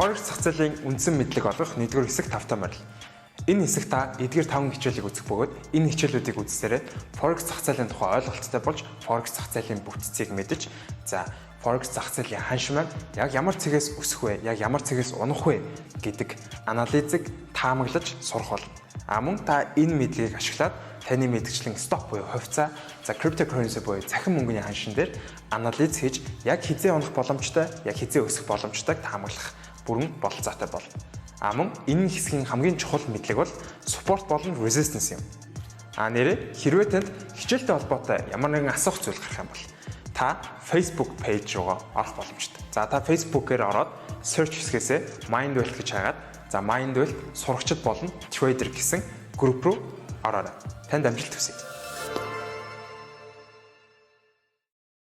Forex зах зээлийн үндсэн мэдлэг олгох нэгдүгээр хэсэг тавтай морил. Энэ хэсэг та эдгээр таван хичээлийг үзэх бөгөөд энэ хичээлүүдийг үзсээрээ Forex зах зээлийн тухай ойлголттой болж, Forex зах зээлийн бүтцийг мэдэж, за, Forex зах зээлийн ханш маань яг ямар цэгээс өсөх вэ, яг ямар цэгээс унах вэ гэдэг анализыг таамаглаж сурах болно. А мөн та энэ мэдлэгийг ашиглаад таны мэргэжлийн stock буюу хувьцаа, за, cryptocurrency буюу цахим мөнгөний ханшин дээр анализ хийж, яг хэзээ унах боломжтой, яг хэзээ өсөх боломжтойг таамаглах бүрэн бололцоотой болно. А мөн энэ хэсгийн хамгийн чухал мэдлэг бол support болон resistance юм. А нэрээ хэрвээ танд хичээлтэй холбоотой ямар нэгэн асуух зүйл гарах юм бол та Facebook page руугаа орох боломжтой. За, та Facebook-ээр ороод search хэсгээсээ Mind Wealth гэж хайгаад, за, Mind Wealth сурагчид болон trader гэсэн групп руу ороорой. Танд амжилт хүсье.